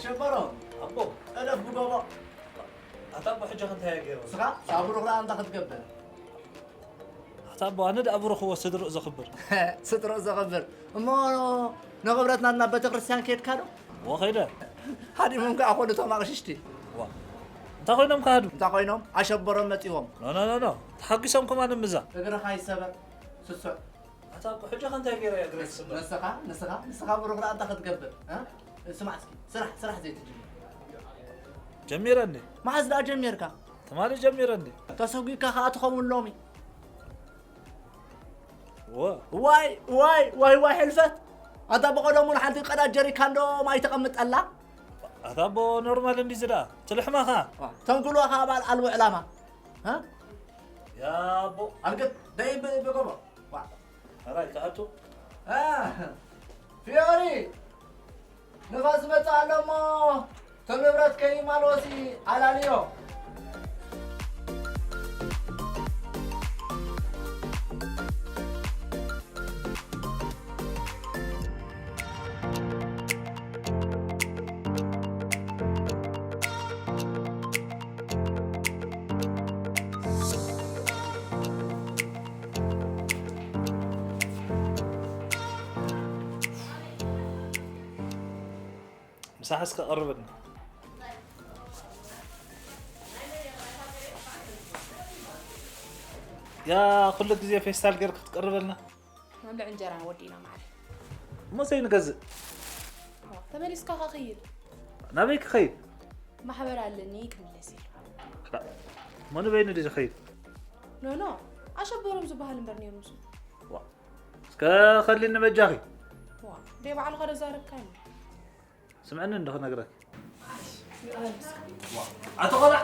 ሸበሮ ኣቦ። ጠለፍ ብጎቦ። ኣታ ኣቦ ሕጂ ክንታይ ገይሩ? ንስኻ ሳብሩ ክላ እንታ ክትገብር? ኣታ ኣቦ ኣነ ደኣ ብሩኽዎ ስድርኡ ዘኽብር። ስድርኡ ዘኽብር። እሞ ንኽብረትና ናብ ቤተክርስትያን ከድካ ዶ? ወኸይደ። ሃዲሞም ከኣ ኮኑ እቶም ኣቕሽሽቲ። ዋ። እንታይ ኮይኖም ከሃዱ? እንታይ ኮይኖም? ኣሸበሮም መጺዎም። ኖ፣ ኖ፣ ኖ፣ ኖ። ተሓጊሶም ከማን እምዛ። እግርኻ ይሰበር። ስሱዕ። ኣታ እኮ ሕጂ ከ እንታይ ገይረ እያ እግረይ ትስበር? ንስኻ፣ ንስኻ፣ ንስኻ ብሩኽ ደኣ እንታይ ክትገብር? እ? ስማዕ እስኪ፣ ስራሕ፣ ስራሕ ዘይትጅምር። ጀሚረ እንዴ? መዓዝ ደኣ ጀሚርካ? ትማሊ ጀሚረ እንዴ? ተሰጒግካ ከኣ ትኸውን ሎሚ። ወ። ዋይ፣ ዋይ፣ ዋይ፣ ዋይ፣ ሕልፈት! ኣታ ብቐደሙ ንሓንቲ ቀዳድ ጀሪካን ዶ ማይ ተቐምጠላ? ኣታ ኣቦ ኖርማል እንዲ ዝዳ፣ ትልሕማ ኸኣ። ዋ፣ ተንኩሎ ኸኣ ባል ኣልቦ ዕላማ። እ? ያ ኣቦ። ኣልግት፣ ደይ ብ-፣ ብጎቦ። ዋ። ኣራይ፣ ክኣቱ። እ፣ ፊዮሪ! ንፋስ ዝመጽእ ኣሎ እሞ፣ እቶም ንብረት ከይማልወሲ ኣላልዮ። ምሳሕ እስከ ቀርበልና። ያ ኩሉ ግዜ ፌስታል ጌርካ ክትቀርበልና። መብልዒ እንጀራ ወዲእና ማዕረ። እሞ ዘይንገዝእ? ተመሊስካ ከ ኸይድ? ናበይ ክኸይድ? ማሕበር ኣለኒ ክምለስ ኢሉ። እሞ ንበይኑ ድዩ ዝኸይድ? ኖ፣ ኖ፣ ኣሸበሮም ዝበሃል እምበር ነይሩ ምስኡ። ዋ፣ እስከ ኸልኒ በጃኺ። ዋ፣ ደይ ባዕልኻ ዶ ዛረብካኒ? ስምዕኒ እንዶ ክነግረኪ። ኣቶ ቆልዓ።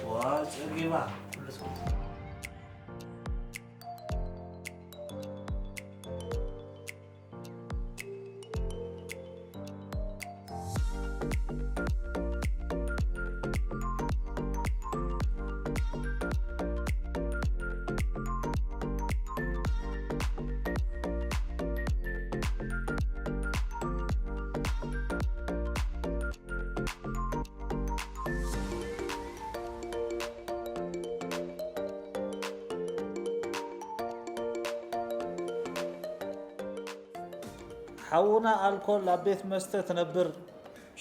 ዋ፣ ጸጊባ። ሓውና ኣልኮል ኣብ ቤት መስተ ትነብር።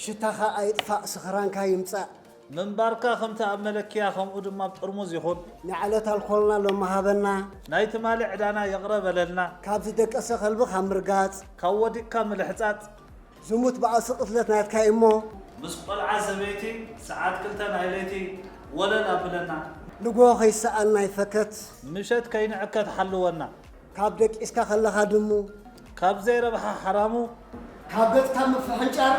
ሽታኻ ኣይጥፋእ፣ ስኽራንካ ይምጻእ። ምንባርካ ከምቲ ኣብ መለክያ፣ ከምኡ ድማ ኣብ ጥርሙዝ ይኹን። ንዓለት ኣልኮልና ሎሚ ሃበና። ናይ ትማሊ ዕዳና ይቕረ በለልና። ካብ ዝደቀሰ ከልቢ ካብ ምርጋጽ። ካብ ወዲቕካ ምልሕጻጽ። ዝሙት ባእሲ ቅትለት ናትካ እዩ እሞ። ምስ ቆልዓ ሰበይቲ ሰዓት ክልተ ናይ ለይቲ ወለል ኣብለና። ንግሆ ከይሰኣልና ይፈከት። ምሸት ከይንዕከት ሓልወና። ካብ ደቂስካ ከለኻ ድሙ። ካብ ዘይረብሓ ሓራሙ። ካብ ገጽካ ምፍሕንጫር።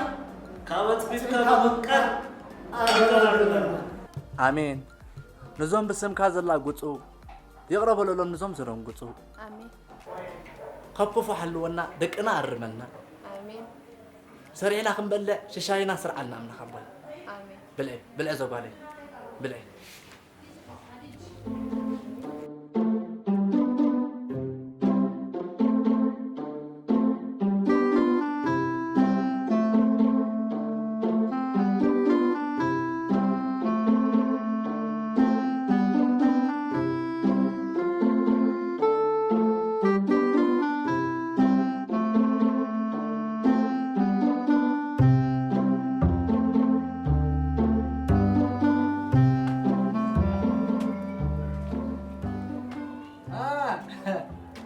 ካብ ኣጽቢብካ ምምቃር። ኣገላግለና። ኣሜን። ንዞም ብስምካ ዘላግጹ ይቕረ በለሎም፣ ንዞም ዝረንግጹ። ኣሜን። ካብ ክፉ ሓልወና፣ ደቅና ኣርመና። ኣሜን። ሰሪዕና ክንበልዕ ሽሻይና ስርዓልና ኣምላኽ ኣቦይ። ኣሜን። ብልዒ፣ ብልዒ ዘጓለይ፣ ብልዒ።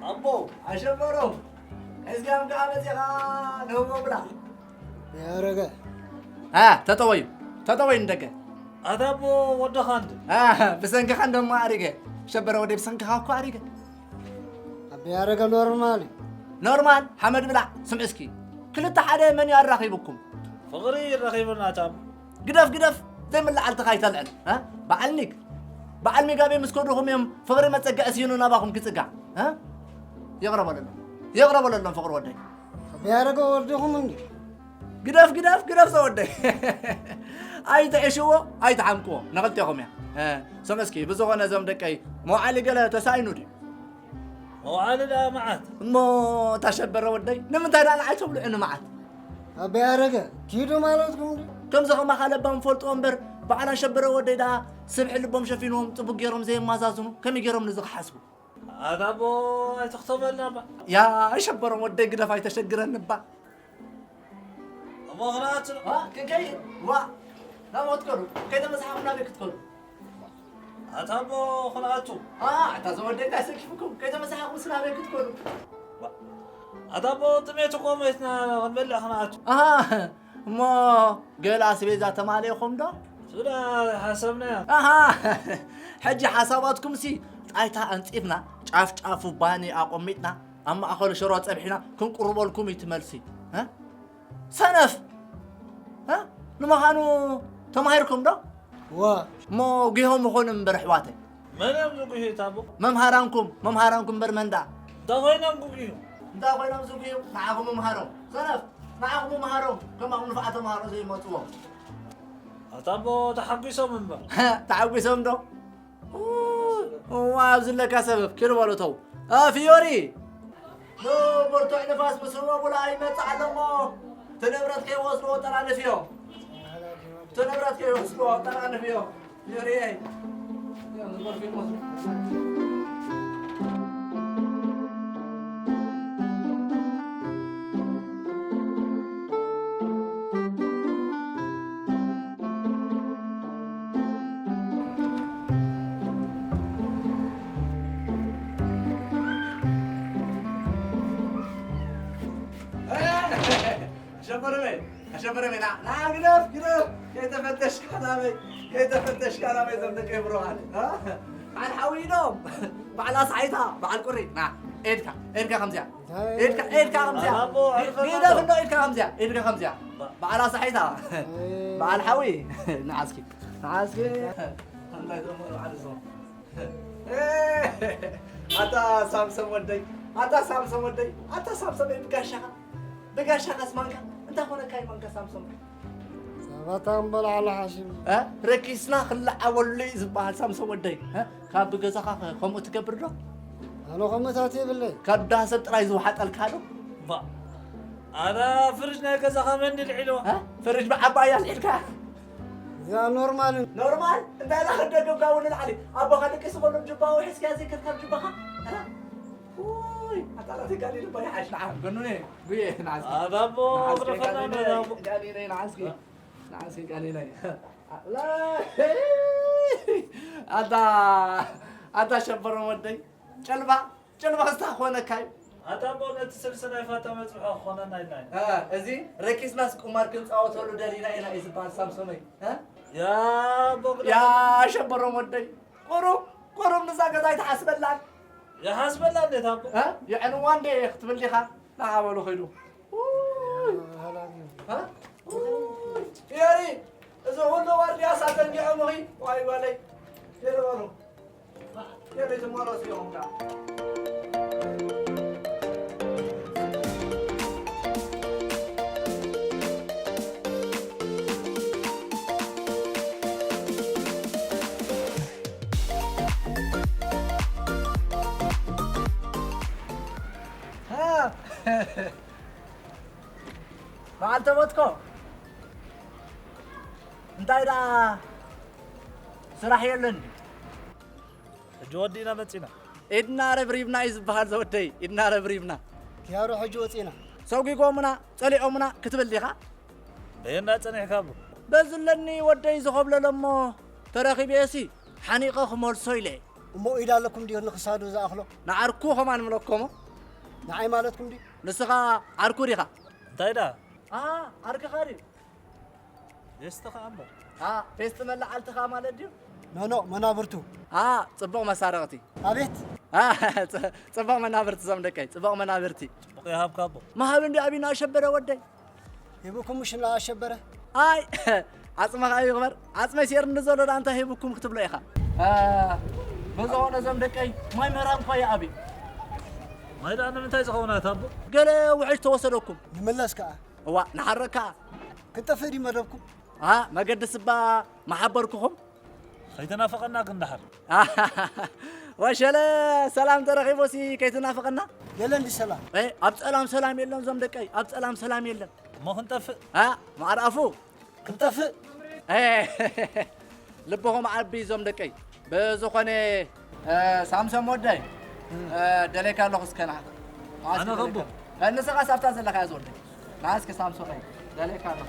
ኣቦ ኣሸበሮም፣ ሕዝጋም ከኣ መጺኻ ንህቦ ብላ። ያረገ። ኣ፣ ተጠወዩ፣ ተጠወዩ ንደገ። ኣታ ኣቦ ወድኻ እንድ። ኣ፣ ብሰንክኻ እንደሞ ኣሪገ። ሸበረ ወደይ ብሰንክኻ እኮ ኣሪገ። ኣቢ ያረገ ኖርማል እዩ። ኖርማል፣ ሓመድ ብላዕ። ስምዒ እስኪ። ክልተ ሓደ መን እዩ ኣራኺቡኩም? ፍቕሪ ይራኺቡና ኣታ ኣቦ። ግደፍ፣ ግደፍ፣ ዘይምልዓልትኻ ኣይተልዕል፣ እ? በዓል ሚግ፣ በዓል ሚግ ኣበይ ምስ ከድኹም እዮም ፍቕሪ መጸግዒ ስኢኑ ናባኹም ክጽጋዕ፣ እ? ይቕረ በለሎም፣ ይቕረ በለሎም ፍቕሪ ወደይ። ኣቢ ያረገ ወድኹም እንዲ። ግደፍ፣ ግደፍ፣ ግደፍ ዘወደይ። ኣይትዕሽዎ፣ ኣይትሓምቅዎ፣ ንኽልቴኹም እያ። እ፣ ስም እስኪ፣ ብዝኾነ እዞም ደቀይ መውዓሊ ገለ ተሳኢኑ ድዩ? መውዓሊ ደኣ መዓት። እሞ ታሸበረ ወደይ፣ ንምንታይ ደኣ ንዓይ ተብልዑኒ መዓት? ኣበይ ኣረገ ኪዱ ማለትኩም ድዩ? ከምዚ ከማኻ ለባም ፈልጥዎ እምበር፣ በዓል ኣሸበረ ወደይ ደኣ ስብሒ ልቦም ሸፊንዎም ጽቡቅ ገይሮም ዘየማዛዝኑ ከመይ ገይሮም ነዚ ክሓስቡ? ኣታ ኣቦ ኣይትኽተበልና እባ። ያ ኣሸበሮም ወደይ ግደፍ ኣይተሸግረኒ እባ። እሞ ክንኣቱ። ዋ፣ ክንከይድ? ዋ፣ ናብኡ ክትከዱ? ከይተመሳሓኹም ናበይ ክትከዱ? ኣታ ኣቦ ክንኣቱ። ኣ፣ ኣታ ዘወደይ እንታይ ሰኪፉኩም? ከይተመሳሓኹም ስናበይ ክትከዱ? ኣታ ኣቦ ጥሜት እኮ ሞይትና ክንበልዕ ክንኣቱ። ኣሃ፣ እሞ ገለ ኣስቤዛ ተማሊእኹም ዶ? እሱ ዳ ሓሰብናዮ። ኣሃ፣ ሕጂ ሓሳባትኩምሲ ጣይታ ኣንጺፍና፣ ጫፍ ጫፉ ባኒ ኣቆሚጥና፣ ኣብ ማእኸሉ ሽሮ ጸብሒና ክንቁርበልኩም እዩ እቲ መልሲ። እ? ሰነፍ! እ? ንምዃኑ ተማሂርኩም ዶ? እወ። እሞ ጉሆም ይኹን እምበር ኣሕዋተይ። መን እዮም ዝጉህዩ ኣታ ኣቦ? መምሃራንኩም፣ መምሃራንኩም እምበር መን ደኣ? እንታይ ኮይኖም ክጉህዩ? እንታይ ኮይኖም ዝጉህዩ? ንዓኹም ምምሃሮም። ሰነፍ! ንዓኹም ምምሃሮም። ከማኹም ንፉዓት ተምሃሮ ዘይመጽዎም። ኣታ ኣቦ ተሓጒሶም እምበር። ተሓጒሶም ዶ? እዋ፣ ኣብዚ ኣለካ ሰበብ፣ ኪድ በሉ ተው። ኣ፣ ፊዮሪ! ኑ፣ ብርቱዕ ንፋስ ምስ ህቦ ቡላ ይመጽእ ኣሎ እሞ፣ እቲ ንብረት ከይወስድዎ ጠራንፍዮ። እቲ ንብረት ከይወስድዎ ጠራንፍዮ። ፊዮሪየይ። ኣሸበረመይ፣ ኣሸበረመይ፣ ና፣ ና፣ ግደፍ፣ ግደፍ። ከይተፈተሽካ ናበይ፣ ከይተፈተሽካ ናበይ፣ እዞም ደቂ ብሩኻት፣ እ? በዓል ሓዊ ኢዶም፣ በዓል ኣስሓይታ፣ በዓል ቁሪ፣ ና፣ ኤድካ፣ ኤድካ ከምዚኣ፣ እንታይ? ኤድካ፣ ኤድካ ከምዚኣ፣ ኣቦ፣ ግ-፣ ኣይፈልጦ። ግደፍ እንዶ፣ ኤድካ ከምዚኣ፣ ኤድካ ከምዚኣ፣ በዓል ኣስሓይታ፣ ኣይ። በዓል ሓዊ፣ ንዓስኪ፣ ንዓስኪ፣ እንታይ ዘመሩ ዓዲ እዞም? ኣታ ሳምሶም ወደይ፣ ኣታ ሳምሶም ወደይ፣ ኣታ ሳምሶም ወደይ፣ ብጋሻኻ፣ ብጋሻኻስ ማንካ፣ እንታይ ኮነካ እዩ ማንካ ሳምሶም? ጸባታ እምበል ዓላ ሓሽም። እ? ረኪስና ክለዓበሉ እዩ ዝበሃል ሳምሶም ወደይ። እ? ካብ ገዛኻ ከ-፣ ከምኡ ትገብር ዶ? ኣነ ከምኡታት የብለይ። ካብ ድሃ ሰብ ጥራይ ዝወሓጠልካ ዶ? ባ፣ ኣነ ፍርጅ ናይ ገዛኻ መን ልዒልዋ? እ? ፍርጅ ብዓባይ ኣልዒልካ? እዚኣ ኖርማል። ኖርማል? እንታይ ኢላ ክትደግም ካብ ንላዕሊ? ኣቦኻ ደቂሱ ከሎ ጁባኡ ሒዝካያ ዘይከድካ ጁባኻ? እ? ውይ፣ ኣታ ናተይ ጋኔን እባ ይሓሽ። ንዓ፣ ገኑነ፣ ጉየ፣ ንዓ እስኪ። ኣታ ኣቦ፣ ንዓ እስኪ፣ ግረፈና ጋኔነይ፣ እንዳ ኣቦ። ጋኔነይ፣ ንዓ እስኪ። ንዓ እስኪ፣ ጋኔነይ። ኣታ፣ ኣታ ሸበሮም ወደይ። ጨልባ፣ ጨልባ ክስታ ክኾነካ እዩ። ኣታ ኣቦ፣ ነቲ ስልሲ ናይ ፋታ መጽብሖ ክኾነና ኢልና ኢና። እ፣ እዚ ረኪስናስ ቁማር ክንጻወተሉ ደሊና ኢና እዩ ዝበሃል ሳምሶነይ። እ? ያ ኣቦ፣ ግዳ ያ ሸበሮም ወደይ። ቁሩብ፣ ቁሩብ ንዛ ገዛ ኣይትሓስበላን። ይሓስበላ እንዴት ኣቦ? እ? የዕንዋ እንዴ ክትብል ዲኻ? ንዓ በሉ ኸይዱ። ውይ! ሃላጊ። እ? ውይ! ፊዮሪ! እዚ ሁሉ ዋርድያስ ኣዘንጊዖም እኺ? ዋይ ጓለይ! ፊዮሪ በሉ። ፊዮሪ ትመለሱ ኢኹም ከኣ። ሃ! በዓል ተበትኮ፣ እንታይ ደኣ ስራሕ የለን? ሕጂ ወዲእና መጺና። ኢድና ረብሪብና እዩ ዝበሃል ዘወደይ፣ ኢድና ረብሪብና። ክያሩ ሕጂ ወጺና። ሰጒጎምና፣ ጸሊኦምና ክትብል ዲኻ? በየና ጸኒሕካ እሞ? በዚ ኣለኒ ወደይ ዝኸብለለ እሞ ተረኺበዮሲ ሓኒቐ ክመልሶ ኢለ። እሞ ኢድ ኣለኩም ድዩ ንኽሳዱ ዝኣኽሎ? ንዓርኩ ኸማን ምለኮሞ። ንዓይ ማለትኩም ድዩ? ንስኻ ዓርኩ ዲኻ? እንታይ ደኣ? ኣሃ፣ ዓርክኻ ድዩ? ቤስቲ ኸኣ እምበር። ኣ፣ ቤስቲ መላዓልትኻ ማለት ድዩ? ኖኖ፣ መናብርቱ። ኣ፣ ጽቡቕ መሳርቕቲ። ኣቤት። ኣ፣ ጽ-፣ ጽቡቕ መናብርቲ እዞም ደቀይ፣ ጽቡቕ መናብርቲ። ጽቡቕ ይሃብካ ኣቦ። መሃብ እንዲ ኣቢና ሸበረ ወደይ። ሂቡኩም ምሽ እና ኣሸበረ? ኣይ፣ ዓጽምኻ ይግበር። ዓጽመይ ሴርኒ ዘሎ ደኣ እንታይ ሂቡኩም ክትብሎ ኢኻ? ኣ፣ በዚ ኾነ እዞም ደቀይ፣ ማይ ምህራም እኳ ይኣቢ። ማይ ደኣ ንምንታይ ዝኸውን ኣታ ኣቦ? ገለ ውሕጅ ተወሰደኩም። ንምለስ ከኣ። እዋ፣ ንሓረካ። ክንጠፍእ ድዩ መደብኩም? ኣ፣ መገዲ ስባ መሓበርኩኹም? ከይተናፈቐና ግን ደሓር። ወሸለ ሰላም ተረኺቦሲ ከይትናፍቐና? የለን ድዩ ሰላም? እ፣ ኣብ ጸላም ሰላም የለን ዞም ደቀይ፣ ኣብ ጸላም ሰላም የለን። እሞ ክንጠፍእ? እ፣ ማዕረ ኣፉ። ክንጠፍእ? እ፣ ልብኹም ዓቢ ዞም ደቀይ። ብዝኾነ፣ እ፣ ሳምሶም ወደይ፣ እ፣ ደሌካ ኣለኹ እስከ ንዓኻ። ኣነ ኸቦ። እ፣ ንስኻ ሳብታ ዘለኻ እያ ዝወደይ። ና እስኪ ሳምሶመይ፣ ደልየካ ኣለኹ።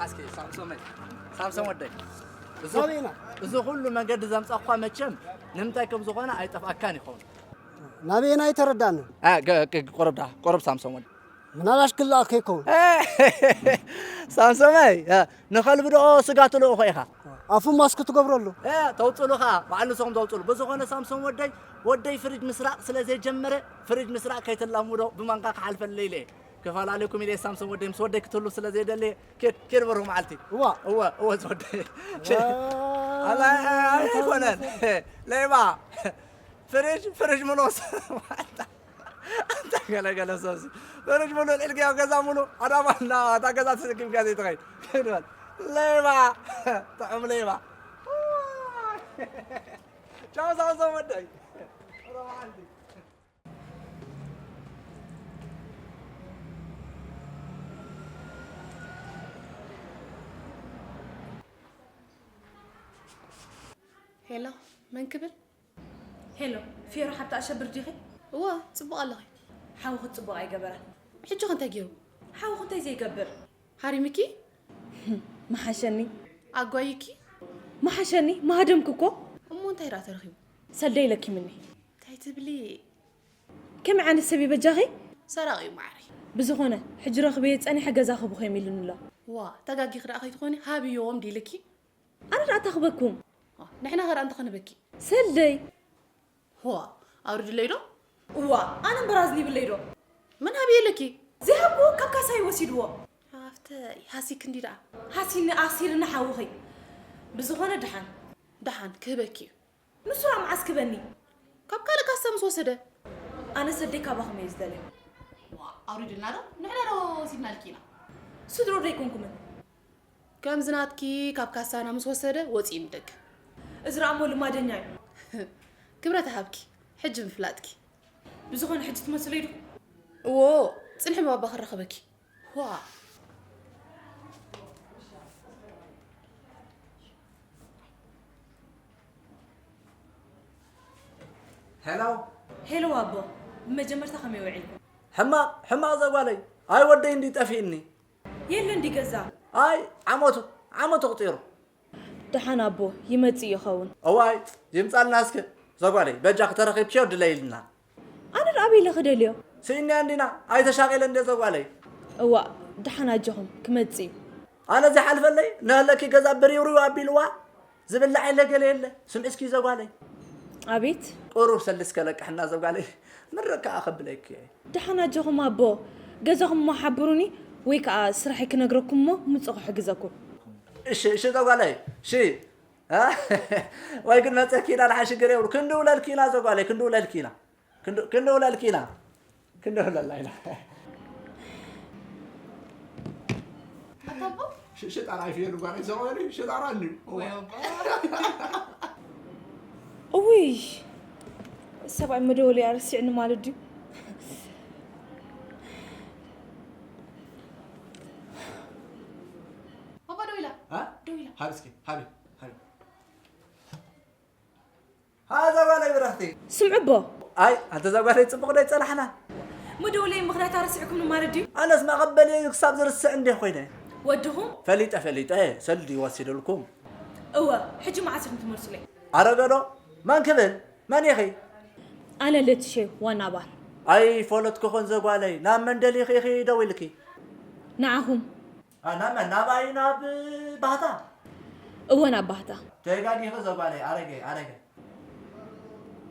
እስኪ ሳምሶመይ፣ ሳምሶም ወደይ፣ እዚ፣ ናበይና? እዚ ኩሉ መንገዲ ዘምጻኳ መቸም ንምንታይ ከም ዝኾነ ኣይጠፍኣካን ይኸውን። ናበይና ኣይተረዳንን። አ፣ ገ-፣ ገ-፣ ቁሩብ ዳ፣ ቁሩብ ሳምሶም ወደይ። ምናልባሽ ክልኣኽ ከይከውን። ሳምሶመይ፣ አ፣ ንኸልቢ ደኦ ስጋ ትልእኾ ኢኻ። ኣፉ ማስክ ትገብረሉ። እ፣ ተውፅሉ ኸዓ፣ ባዕሉ ንስኹም ተውፅሉ። ብዝኾነ ሳምሶም ወደይ፣ ወደይ ፍሪጅ ምስራቕ ስለ ዘይጀመረ፣ ፍሪጅ ምስራቕ ከይትላምዶ ብማንካ ክሓልፈለይ ኢለ እየ። ክፈላለኩም ኢለ ሳምሶም ወደይ ምስ ወደይ ክትህሉ ስለ ዘይደለየ፣ ኬድ፣ ኬድ በርሁ መዓልቲ። እዋ። እወ፣ እወ፣ ዝወደይ። ዋ፣ ኣላ-፣ ኣይኮነን። ሌባ። ፍሪጅ፣ ፍሪጅ ምኖስ። ኣንታ ገለ ገለ ሰብሲ። ፍሪጅ ሙሉ ልዕልግያ ገዛ ሙሉ። ኣዳማ እና፣ እታ ገዛ ተሰኪምካ ዘይትኸይድ። ኬድ በል። ሌባ። ጥዑም ሌባ። ቻው ሳምሶም ወደይ። ሄሎ፣ መን ክብል? ሄሎ፣ ፊዮሪ ሓብቲ ኣሸብር ዲኺ? እወ፣ ጽቡቕ ኣለኺ። ሓውኺ ጽቡቕ ኣይገበረን። ሕጂ ኸ እንታይ ገይሩ? ሓውኺ እንታይ ዘይገብር? ሃሪምኪ? ምሓሸኒ። ኣጓይኪ? ምሓሸኒ፣ ምሃደምኪ እኮ። እሞ እንታይ ደኣ ተረኺቡ? ሰልደይ ለኪምኒ። እንታይ ትብሊ? ከመይ ዓይነት ሰብ እዩ በጃኺ? ሰራቒ እዩ ማዕረይ። ብዝኾነ፣ ሕጂ ረኽበዮ ጸኒሐ ገዛ ክህብኹ እዮም ኢሉኒ ኣሎ። ዋ፣ ተጋጊኺ ደኣ ከይትኾኒ ሃብዮም ዲልኪ? ኣነ ደኣ እንታይ ክበኩም? ዋ፣ ንሕና ኸ ደኣ እንታይ ኸንበኪ? ሰልደይ። ዋ፣ ኣውርድለይ ዶ? እዋ፣ ኣነ እምበር ኣዝኒብለይ ዶ? መን ሃብየለኪ? ዘይሃብኩ ካብ ካሳይ ወሲድዎ። ሃፍተይ፣ ሃሲክ እንዲ ደኣ። ሃሲኒ ኣኽሲርኒ ሓውኺ። ብዝኾነ ደሓን። ደሓን ክህበኪ እዩ። ንሱ ደኣ መዓስ ክበኒ? ካብ ካልእ ካሳ ምስ ወሰደ። ኣነ ሰደይ ካባኹም እየ ዝደልዮ። ዋ፣ ኣውሪድልና ዶ? ንሕና ዶ ወሲድናልኪ ኢና? ስድሮ ዶ ኣይኮንኩምን? ከምዚ ናትኪ ካብ ካሳና ምስ ወሰደ ወፂኡ ንደገ። እዚ ደኣ እሞ ልማደኛ እዩ። ክብረት ሃብኪ፣ ሕጂ ምፍላጥኪ። ብዝኾነ ሕጂ ትመስለይ ዶ? እዎ፣ ፅንሒ ባባ ክረኽበኪ። ዋ። ሄሎ። ሄሎ ኣቦ፣ ብመጀመርታ ከመይ ውዒልኩም? ሕማቕ፣ ሕማቕ ዘጓለይ። ኣይ ወደይ እንዲ ጠፊእኒ። የለ እንዲ ገዛ። ኣይ ዓመቱ፣ ዓመቱ ቁፂሩ። ደሓን ኣቦ፣ ይመጽእ ይኸውን። እዋይ፣ ይምጻልና እስከ። ዘጓለይ፣ በጃኺ ተረኺብክዮ ድለይልና። ኣነ ደኣ ኣበይ ኢለ ክደልዮ? ስኢንያ እንዲና፣ ኣይተሻቒለ እንደ ዘጓለይ። እዋእ፣ ደሓን ኣጆኹም፣ ክመጽእ እዩ። ኣነ ዘይሓልፈለይ፣ ነህለኪ ገዛ ብሪውሪው ኣቢልዋ፣ ዝብላዕ የለ ገለ የለ። ስምዒ እስኪ ዘጓለይ። ኣቤት። ቁሩብ ሰልዲ እስከ ለቅሕና ዘጓለይ፣ ምርቕ ከኣ ከብለኪ እየ። ደሓን ኣጆኹም ኣቦ፣ ገዛኹም እሞ ሓብሩኒ፣ ወይ ከኣ ስራሐይ ክነግረኩም እሞ ምጹ ክሕግዘኩም። እሺ፣ እሺ ዘጓለይ፣ እሺ። እ? ወይ ግን መጸኪ ኢና፣ ደሓን ሽግር የብሉ። ክንድውለልኪ ኢና ዘጓለይ፣ ክንድውለልኪ ኢና። ክንድ-፣ ክንድውለልኪ ኢና። ክንድውለላ ኢና። ኣታ ኣቦ? ሽ-፣ ሽጣራ ኣይፍየሉ ጓል፣ ሰብኣይ ሽጣራ እንድዩ። ወይ ኣባ። እውይ፣ ሰብኣይ መደወሊ ኣረሲዕኒ ማለት ድዩ? ኣባ ደው ኢላ። እ? ደው ኢላ። ሃብ እስኪ፣ ሃብ፣ ሃብ። ሃ፣ እዛ ጓለይ ብርኽቲ። ስምዑ ኣቦ። ኣይ፣ ኣንተ እዛ ጓለይ ጽቡቕ ዶ ኣይጸናሕና? መደወለይ ምኽንያት ኣረሲዕኩምኒ ማለት ድዩ? ኣነስ መቐበሊ ክሳብ ዝርስዕ እንዴ ኮይነ። ወድኹም? ፈሊጠ፣ ፈሊጠ፣ ሰልዲ ወሲድልኩም። እወ፣ ሕጂ መዓስ ኢኹም ትመልሱለይ? ኣረገ ዶ? መን ክብል? መን ኢኺ? ኣነ ለትሸ ዋና ባር። ኣይ፣ ፈለጥኩኹን ዘጓለይ። ናብ መን ደሊኺ ኢኺ ደዊልኪ? ንዓኹም። ኣ፣ ናብ መን? ናባይ፣ ናብ ባህታ? እወ፣ ናብ ባህታ። ተጋጊኺ ዘጓለይ፣ ኣረገ፣ ኣረገ።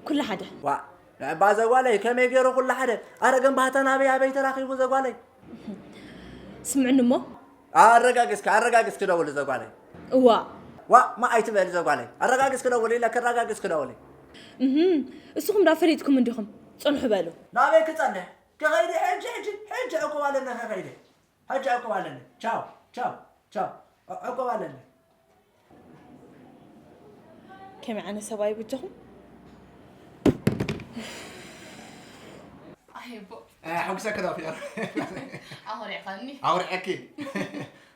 ኩሉ ሓደ። ዋ፣ ንዕባ ዘጓለይ፣ ከመይ ገይሩ ኩሉ ሓደ? ኣረ ግን ባህታ ናበይ ኣበይ ተራኺቡ ዘጓለይ? ስምዕኒ እሞ። ኣረጋግጽኪ፣ ኣረጋግጽኪ ደውሊ ዘጓለይ። እዋ። ዋ፣ ማ ኣይትበሊ ዘጓለይ። ኣረጋግጽኪ ደውሊ ኢለ፣ ከረጋግጽኪ ደውሊ። እህም፣ እስኹም ዳ ፈሊጥኩም እንዲኹም። ጽንሑ በሉ። ናበይ ክጸንሕ? ክኸይድ ሕጂ፣ ሕጂ፣ ሕጂ ዕቁብ ኣለኒ ክኸይድ። ሕጂ ዕቁብ ኣለኒ። ቻው፣ ቻው፣ ቻው። ዕ-፣ ዕቁብ ኣለኒ። ከመይ ዓይነት ሰብኣይ በጃኹም? ኣሄቦ። እ፣ ሕጉሰ ክዳፊር። ኣኹሪዕኻኒ። ኣኹሪዐኪ።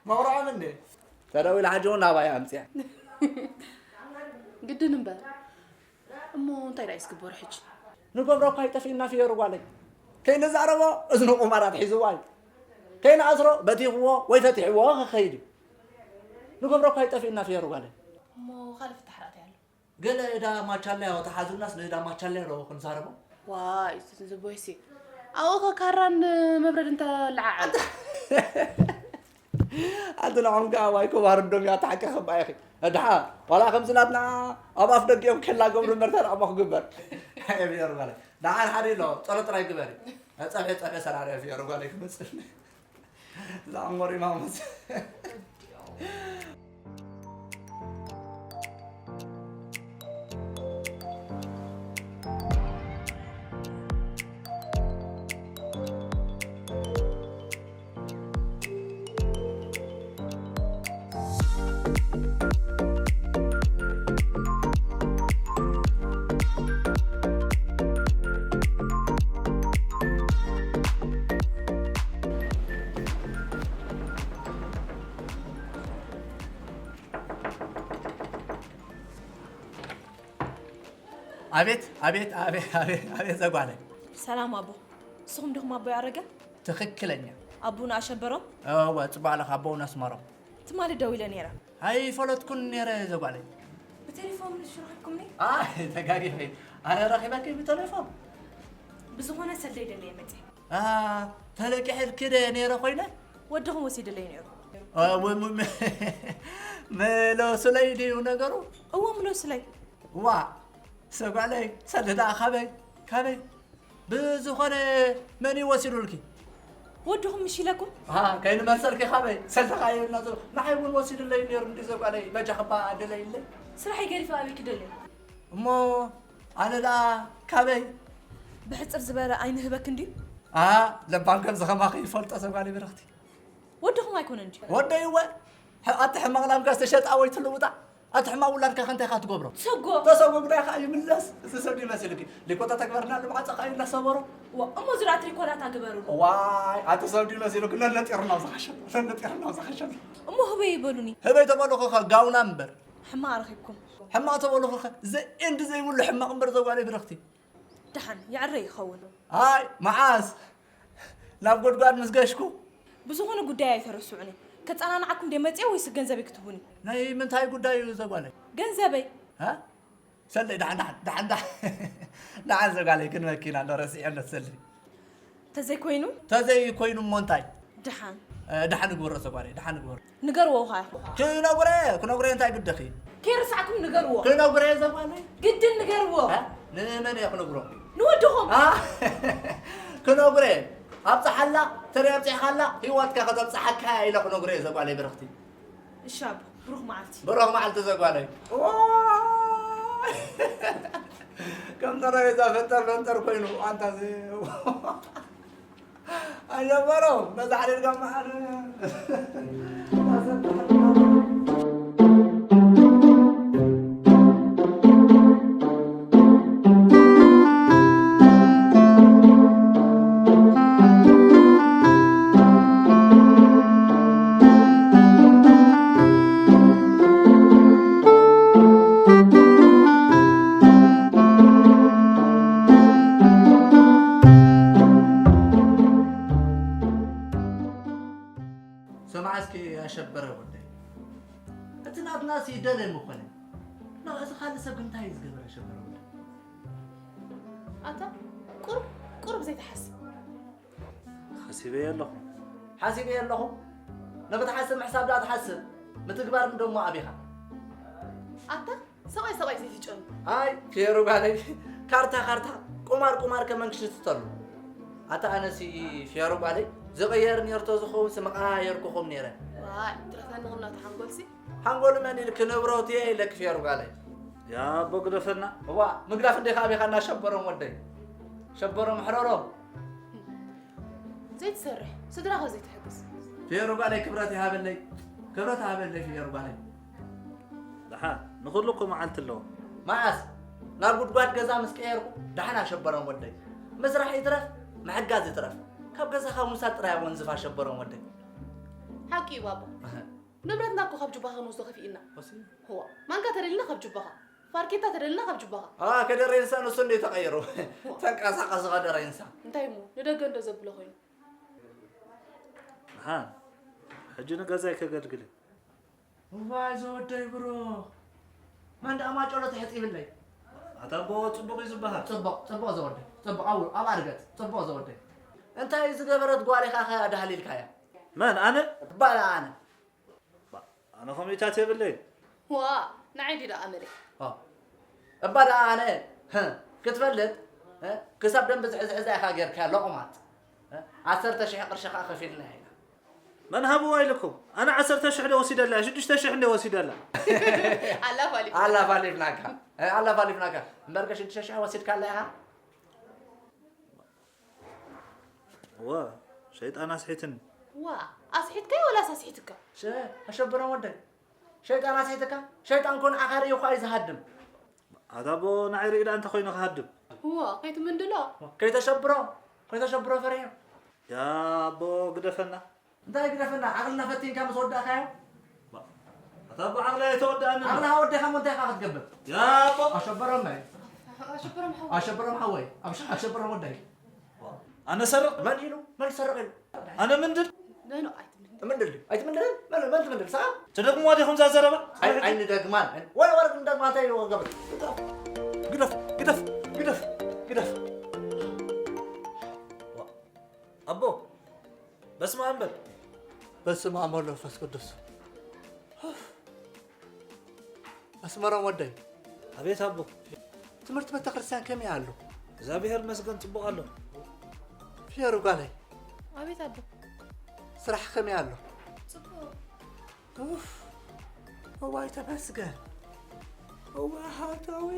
መቑርዖም እንዴ? ተደዊላ ሕጂ እውን ናባይ ኣምፅያ። ግድን እምበር። እሞ እንታይ ደኣ እዩ ዝግበር ሕጂ? ንገብሮ እኳ ይጠፍእና ፍየሩ ጓለይ። ከይንዛረቦ እዝኑ ቁማራት ሒዝዋ እዩ። ከይንኣስሮ በቲኽዎ ወይ ፈቲሕዎ ክኸይድ እዩ። ንገብሮ እኳ ይጠፍእና ፍየሩ ጓለይ። እሞ ካልእ ፍታሕ ርኣቲ ኣሎ? ገለ እዳ ማቻለያ ተሓዙናስ ንእዳ ማቻለያ ዶ ክንዛረቦ? ዋይ፣ እዚ ቦይሲ። ኣብኡ ኸ ካራን መብረድ እንተለዓዓል። ኣንቲ ንዖም ከኣ ዋይ ኮባርዶም እያ ተሓቀኸባ ኢኺ። እድሓ፣ ዋላ ከምዚ ናትና ኣብ ኣፍ ደጊኦም ኬላ ገብሩ እምበር ተራእሞ ክግበር። ኣየ ፍየሩ ጓለይ። ደሓን ሓደ ኣሎ፣ ጸሎት ጥራይ ግበሪ። ጸብሒ፣ ጸብሒ ሰራርያ ፍየሩ ጓለይ ክመጽእ። ዛዕሞር ኢማሙስ። ኣቤት፣ ኣቤት፣ ኣቤት፣ ኣቤት፣ ኣቤት ዘጓለ። ሰላም ኣቦ። ንስኹም ዲኹም ኣቦይ ኣረገ? ትኽክለኛ። ኣቦና ኣሸበሮም? እወ፣ ጽቡቕ ኣለኻ፣ ኣቦና ኣስመሮም። ትማሊ ደዊለ ነይረ። ኣይፈለጥኩን ነይረ ዘጓለይ። ብቴሌፎን ምሽ ረኺብኩምኒ? ኣይ፣ ተጋጊኺ። ኣነ ረኺበኪ ብቴሌፎን። ብዝኾነ ሰልደይ ደለየ መጽየ። ኣ፣ ተለቂሐልኪ ደ ነይረ ኮይነ? ወድኹም ወሲድለይ ነይሩ። ኣ፣ ው-፣ ም-፣ ም-፣ ምለሱለይ ድዩ ነገሩ? እወ፣ ምለሱለይ። ዋ፣ ሰጓለይ፣ ሰልዲ ደኣ ካበይ? ካበይ? ብዝኾነ መን እዩ ወሲዱልኪ? ወድኹም ምሽ ኢለኩም? ኣ፣ ከይንመልሰልኪ ካበይ? ሰልዲ ኸኣ ይብልና ዘሎ። ንዓይ እውን ወሲዱለይ ነይሩ እንዲ ዘጓለይ። በጃኽባ ደለይለይ። ስራሐይ ገዲፈ ኣበይ ክደሊ? እሞ ኣነ ደኣ ካበይ? ብሕጽር ዝበለ ኣይንህበክ እንድዩ? ኣ፣ ለባም ከምዚ ከማኺ ይፈልጦ ሰብ ጓለይ ብርኽቲ። ወድኹም ኣይኮነን ድዩ? ወደይ እወ። ሕ-፣ ኣቲ ሕማቕ ላምካ ዝተሸጣ ወይ ትልውጣ? ኣቲ ሕማቕ ውላድካ ከ እንታይ ኢኻ ትገብሮ? ተሰጎ። ተሰጎ ግዳይ ኸኣ ይምለስ። እዚ ሰብ ድዩ መሲሉኪ? ሊኮታ ተግበርና ልምዓፀ ኸኣ እዩ እናሰበሮ። ዋ፣ እሞ ዝራእት ሊኮታ ግበሩሉ። ዋይ፣ ኣቲ ሰብ ድዩ መሲሉኪ? ነነጢርና ኣብዚ ኸሸሎ። ነነጢርና ኣብዚ ኸሸሎ። እሞ ህበይ ይበሉኒ። ህበይ ተበሉኺ ኸ ጋውና እምበር። ሕማቕ ረኺብኩም። ሕማቕ ተበሉኺ ኸ ዘ-፣ ኤንድ ዘይብሉ ሕማቕ እምበር ዘጓለይ ብርኽቲ። ደሓን የዕረ ይኸውን። ኣይ፣ መዓስ? ናብ ጎድጓድ ምስ ገሽኩ? ብዝኾነ ጉዳይ ኣይተረስዑኒ። ከጸናንዓኩም ድየ መጽየ ወይስ ገንዘበይ ክትህቡኒ? ናይ ምንታይ ጉዳይ እዩ ዘጓለይ? ገንዘበይ። ሃ? ሰለይ፣ ደሓን፣ ደሓን፣ ደሓን፣ ደሓን። ደሓን ዘጓለይ፣ ክንበኪ ኢና፣ እንዶ ረሲዐ፣ እንዶ ሰለይ። ተዘይኮይኑ? ተዘይኮይኑ እሞ እንታይ? ደሓን። እ፣ ደሓን ንግበሮ፣ ሰጓለይ፣ ደሓን ንግበሮ። ንገርዎ ኸኣ። ክነግሮ እየ፣ ክነግሮ እየ፣ እንታይ ግደኺ? ከይረሳዕኩም ንገርዎ። ክነግሮ እየ፣ ሰጓለይ። ግድን ንገርዎ። እ? ንመን እየ ክነግሮ? ንወድኹም። ኣ? ክነግሮ እየ። ኣብጽሓላ፣ ተሪኣ ኣብጺሕካላ፣ ህይወትካ ከተብጽሓካ እየ ኢለ ክነግሮ እየ፣ ሰጓለይ ብርኽቲ። እሺ ኣቦ፣ ብሩኽ መዓልቲ። ብሩኽ መዓልቲ ዘጓለይ። ዋይ! ከም ጠረጴዛ ፈንጠር ፈንጠር ኮይኑ፣ ኣንታ ዘ-፣ ኣሸበሮም፣ ነዛ ሓደድካ መዓር። ስማዕ እስኪ ኣሸበረ ወደይ፣ እቲ ናትናስ ይደለ ምኾነ። ኖ፣ እዚ ካልእ ሰብ ግን እንታይ እዩ ዝገበረ ኣሸበረ ወደይ? ኣታ ቁሩብ፣ ቁሩብ ዘይትሓስብ። ሓሲበዮ ኣለኹ። ሓሲበዮ ኣለኹ? ንኽትሓስብ ምሕሳብ ደኣ ትሓስብ፣ ምትግባር ደሞ ኣቢኻ። ኣታ ሰብኣይ ሰብኣይ ዘይትጨኑ። ኣይ፣ ፌሩ ጓለይ፣ ካርታ ካርታ፣ ቁማር ቁማር ከመን ክሽትተሉ። ኣታ ኣነሲ ፊያሩ ጓለይ ዝቕየር ኔርቶ ዝኸውን ስመቓ የርኩኹም ኔረ። ዋይ ትረፈኒ ኹም ናቱ ሓንጎልሲ። ሓንጎሉ መን ኢልክ ንብረቱ እየ ኢለክ ፊያሩ ጓለይ። ያቦ ግደፈና። እዋ ምግዳፍ እንዴ ካብ ኢኻ እናሸበሮም ወደይ። ሸበሮም ሕረሮም። ዘይትሰርሕ ስድራኻ ዘይትሕግዝ። ፊያሩ ጓለይ ክብረት ይሃበለይ። ክብረት ይሃበለይ ፊያሩ ጓለይ። ደሓን ንኹሉ እኮ መዓልቲ ኣለዎ። መዓስ ናብ ጉድጓድ ገዛ ምስ ቀየርኩ ደሓን ኣሸበሮም ወደይ። ምስራሕ ይትረፍ ምሕጋዝ ይትረፍ። ካብ ገዛኻ ምውሳድ ጥራይ ወንዝፍ ኣሸበሮም ወደይ። ሓቂ እዩ ባባ። ንብረትና እኮ ካብ ጁባኻ ክንወስዶ ከፊእና። ወሲ ህዋ ማንካ ተደሊና ካብ ጁባኻ። ፋርኬታ ተደሊና ካብ ጁባኻ። ኣ ከደረይንሳ ንሱ እንደ ተቐይሩ። ተንቀሳቐስ ከደረይንሳ። እንታይ እሞ ንደገ እንዶ ዘብሎ ኮይኑ። ደሓን ሕጂ ንገዛይ ከገልግል እዩ። እዋይ ዘወደይ ብሮ። መን ደኣ ማጨሎ ትሕጥ ይብለይ። ኣታ ኣቦ ጽቡቕ እዩ ዝበሃል። ጽቡቕ ጽቡቕ ዘወደይ። ጽቡቕ ኣብ ኣብ ኣርገጽ ጽቡቕ ዘወደይ። እንታይ ዝገበረት ጓል ኢኻ ኸ ዳህሊልካያ? መን ኣነ? ባላ ኣነ። ኣነ ከምኡታት የብለይ። ዋ ንዓይ ድዩ ደኣ መለይ። ኦ። እባ ደኣ ኣነ ህ፣ ክትፈልጥ ህ፣ ክሳብ ደንብ ዝሕዝሕዛ ኢኻ ጌርካያ ሎቕማጽ። ህ፣ ዓሰርተ ሽሕ ቅርሺ ኸኣ ከፊልና ኢና። መን ሃብዋ ኢልኩም? ኣነ ዓሰርተ ሽሕ ዶ ወሲደላ ሽዱሽተ ሽሕ እንደ ወሲደላ። ኣላፋሊፍ ኣላፋሊፍናካ እ፣ ኣላፋሊፍናካ እምበርከ ሽዱሽተ ሽሕ ወሲድካላ ኢኻ። ዋ ሸይጣን ኣስሒትኒ። ዋ ኣስሒትካዮ ወላስ ኣስሒትካ? ሸ ኣሸብሮም ወደይ ሸይጣን ኣስሒትካ። ሸይጣን ኮን ዓኻሪ እዩ ኳይ ዝሃድም። ኣታ ኣቦ ንዓይ ርኢ ደኣ እንተ ኮይኑ ክሃድም። ዋ ከይትምንድሎ። ከይተሸብሮ ከይተሸብሮ ፈሪሑ። ያ ኣቦ ግደፈና። እንታይ ግደፈና ዓቕልና ፈቲንካ ምስ ወዳእካዮ። ኣታ ኣቦ ዓቕሊ ኣይተወዳእንን። ዓቕልኻ ወዲኻ እሞ እንታይ ኢኻ ክትገብር? ያ ኣቦ ኣሸበሮም ናይ ኣሸበሮም ሓው ኣሸበሮም ሓወይ ኣብ ኣሸበሮም ወደይ። ኣነ ሰርቕ መን ኢሉ መን ትሰርቕ ኢሉ? ኣነ ምንድል ነኖ ኣይትምንድ። ምንድል ኣይትምንድልን መን መን ትምንድል ሰዓ? ትደግምዋ ዲኹም ዛዘረባ? ኣይ ኣይንደግማን። ወረ ወረ ክንደግማ እንታይ ይገብር? ግደፍ ግደፍ ግደፍ ግደፍ። ኣቦ በስመ ኣብ በል። በስመ ኣብ ወወልድ ወመንፈስ ቅዱስ። ኣስመሮም ወደይ ኣቤት ኣቦ። ትምህርቲ ቤተክርስትያን ከመይ ኣሎ? እግዚኣብሔር መስገን ጽቡቕ ኣሎ። ፊየሩ ጓለይ ኣቤት ኣቦ። ስራሕ ከመይ ኣሎ? ጽቡቕ። ኡፍ፣ እዋይ ተመስገን። እዋ ሃታዊ።